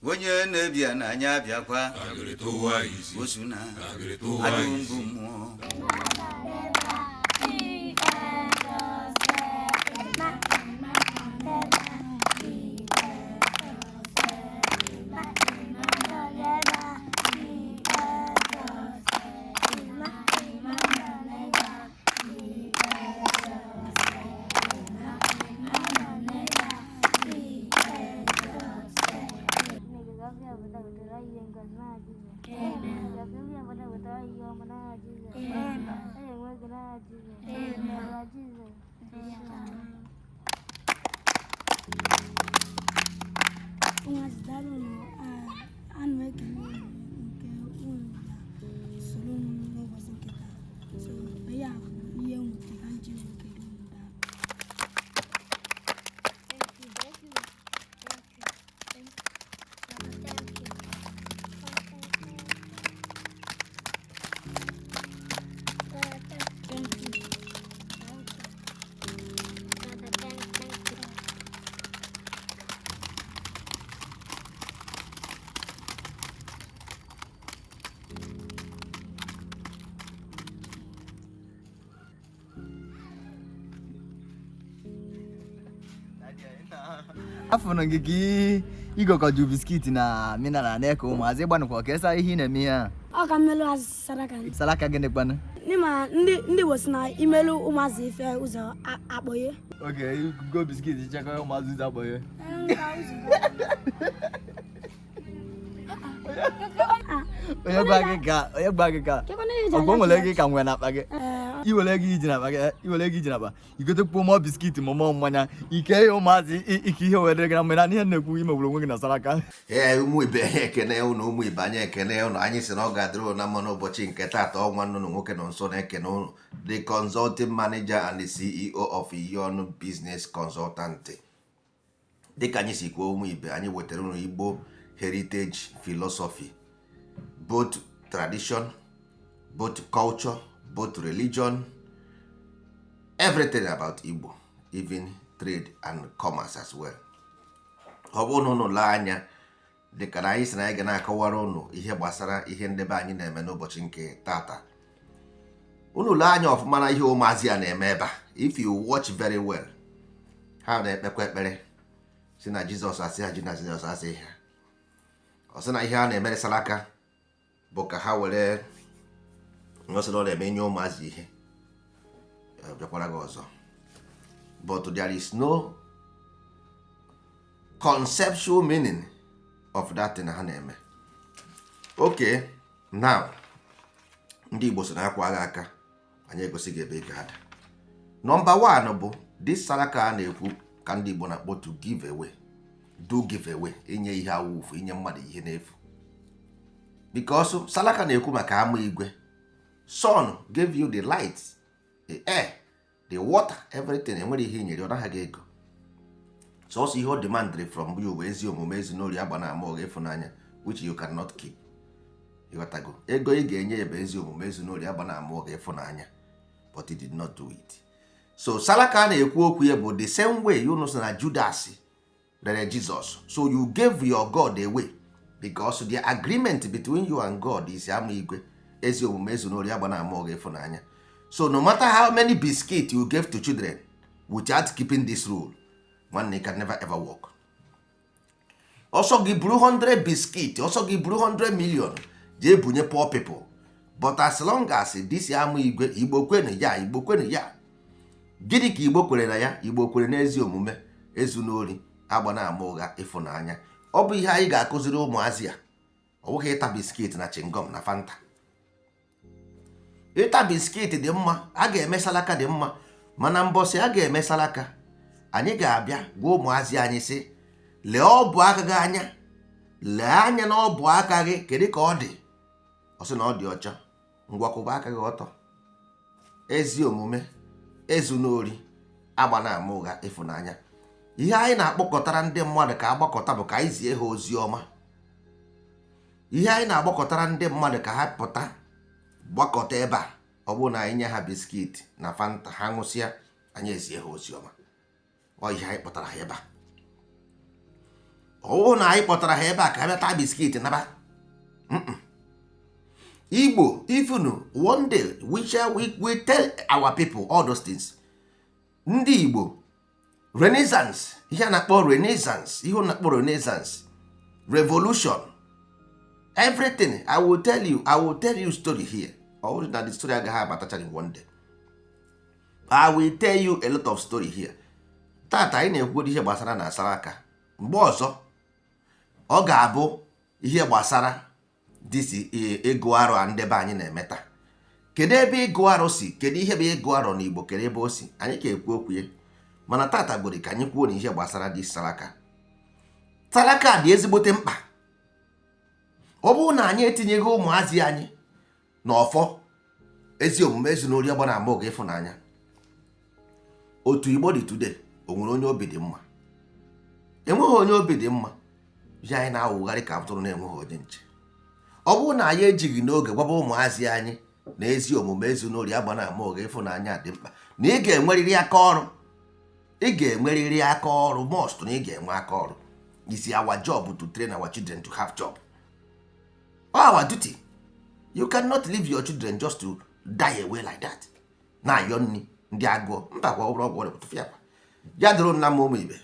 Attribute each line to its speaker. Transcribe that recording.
Speaker 1: Onye na-ebịa n'anya abịakwa osu na adụ mbụ mmụọ.
Speaker 2: Ụmụazị, daalụ nụ. Ana m ekele unu nke unu na soro m n'ụbọchị nke taa. So ihe a bụ ihe m nwetara ka m ji wee kelee unu. Daalụ.
Speaker 3: Thank you. Thank you. Thank you. Thank you. Thank you. Thank you. Thank you. Thank you.
Speaker 4: Afụrụ gị ka igokọju biscuit na mineral na-eke ụmụazị ịgbanụkwa ka esa ihe ị na-eme ihe a.
Speaker 2: Ọ ka mmelụ azụ saraka.
Speaker 4: Saraka gịnị kwanụ?
Speaker 2: N'ịma ndị Igbo si na imelụ ụmụazị ife ụzọ akpọghe.
Speaker 4: Oge go biscuit chekwa ụmụazị ụzọ akpọghe. Onye gwa gị ka onye gwa gị ka ọgwụ nwere ego ka nwere n'akpa gị, iwere ego iji n'akpa gị, iwere ego iji n'akpa igotekwuo mọ biscuit ma mọ mmanya ike ya ụmụazị ike ihe were gị na mmere ihe na-ekwu imegburu onwe gị na saraka.
Speaker 5: Ee, ụmụ ibe, anyị ekene ụnụ. Ụmụ ibe, anyị ekene ụnụ. Anyị sị na ọ ga-adịrị ụnụ na mma n'ụbọchị nke taata. Ọnwa nnụnụ nwoke nọ nso na-ekene ụnụ, the consulting manager and the CEO of Iyon Business Consultant. Dịka anyị si kwuo, ụmụ ibe, anyị wetara ụnụ Igbo heritage philosophy, both tradition, both culture, both religion, everything about Igbo, even trade and commerce as well. Ọ bụrụ na ụnụ lee anya, dịka na anyị sị na anyị ga na-akọwara ụnụ ihe gbasara ihe ndebe anyị na-eme n'ụbọchị nke tata, unu lee anya ọfụma na ihe ụmụazị a na-eme ebe a. If you watch very well, ha na-ekpekwa ekpere si na Jizọs asị ha ji na Jizọs asị ha. Ọ sị na ihe a na-emere saraka bụ ka ha were ọ sị na ọ na-eme nye ụmụazị ihe. Ọ bịakwara gị ọzọ, but there is no conceptual meaning of that thing ha na-eme. Okay, now, ndị Igbo so na akwa agha aka anyị egosi gị ebe ị ga-ada. Number one bụ this saraka a na-ekwu ka ndị Igbo na-akpọ to give away, do give away, inye ihe awụfu, inye mmadụ ihe n'efu, because saraka na-ekwu maka ama igwe. Sun gave you the light, the air, the water, everything. Enwere ihe i nyere ọ naghị ego. Sọsọ ihe o demanded from you bụ ezi omume, ezi n'ori, agba na ama ụgha, ịfụnanya, which you cannot keep. Ịghọtago? Ego ị ga-enye ya bụ ezi omume, ezi n'ori, agba na ama ụgha, ịfụnanya, but he did not do it. So salaka a na-ekwu okwu ya bụ the same way unu sị na Judas rere Jesus. So you gave your God away, because the agreement between you and God is ama igwe, ezi omume, ezi n'ori, agba na ama ụgha, ịfụnanya. So no matter how many biscuit you gave to children without keeping this rule, nwanne, can never ever work. Ọsọ gị buru 100 biscuit, ọsọ gị buru 100 million jee bunye poor people, but as long as this ama igwe, Igbo kwenu ya, Igbo kwenu ya. Gịnị ka Igbo kwere na ya? Igbo kwere n'ezi omume, ezu n'ori, agba na ama ụgha, ịfụnanya. Ọ bụ ihe anyị ga-akụziri ụmụazị a. Ọ bụghị ịta biscuit na chewing gum na Fanta. Ịta biscuit dị mma, a ga-eme salaka dị mma, mana mbọsị a ga-eme salaka, anyị ga-abịa gwa ụmụazị anyị sị, lee ọbụ aka gị anya, lee anya na ọbụ aka gị, kedu ka ọ dị? Ọ sị na ọ dị ọcha. Ngwakwụba aka gị ọtọ. Ezi omume, ezu n'ori, agba na ama ụgha, ịfụnanya. Ihe anyị na-akpọkọtara ndị mmadụ ka agbakọta bụ ka anyị zie ha ozi ọma. Ihe anyị na-agbakọtara ndị mmadụ ka ha pụta gbakọta ebe a. Ọ bụrụ na anyị nye ha biscuit na Fanta, ha ṅụsịa, anyị ezie ha ozi ọma. Ọ ihe anyị kpọtara ha ebe a. Ọ bụrụ na anyị kpọtara ha ebe a ka ha bịa taa biscuit naba. Igbo, ifunu one day we shall we tell our people all those things. Ndị Igbo, Renaissance, ihe a na-akpọ Renaissance, ihe a na-akpọ Renaissance, revolution, everything, I will tell you, I will tell you story here. Ọ bụrụ na the story agaghị abatacha in one day, I will tell you a lot of story here. Tata anyị na-ekwu ihe gbasara na asara aka. Mgbe ọzọ ọ ga-abụ ihe gbasara disi ịgụ arọ a ndebe anyị na-eme taa. Kedu ebe ịgụ arọ si? Kedu ihe bụ ịgụ arọ n'Igbo? Kedu ebe o si? Anyị ga-ekwu okwu ya. Mana tata gboro ka anyị kwuo na ihe gbasara dị saraka. Saraka dị ezigbote mkpa. Ọ bụrụ na anyị etinyeghị ụmụazị anyị n'ọfọ ezi omume, ezinụlọ ọgba na ama oge ịfụnanya, otu Igbo dị today, o nwere onye obi dị mma? Enweghị onye obi dị mma. Ji anyị na-awụgharị ka atụrụ na-enweghị onye nche. Ọ bụrụ na anyị ejighị n'oge gwaba ụmụazị anyị na ezi omume, ezinụlọ ya gba na ama oge ịfụnanya dị mkpa, na ị ga-enwerịrị aka ọrụ, ị ga-enwerịrị aka ọrụ, must na ị ga-enwe aka ọrụ. Is our job to train our children to have job. Our duty. You cannot leave your children just to die away like that, na-ayọ nri ndị agụọ mba kwa ọgwụrụ ọgwụ ọrịa tụfịa. Ya dụrụ nna m, ụmụ ibe.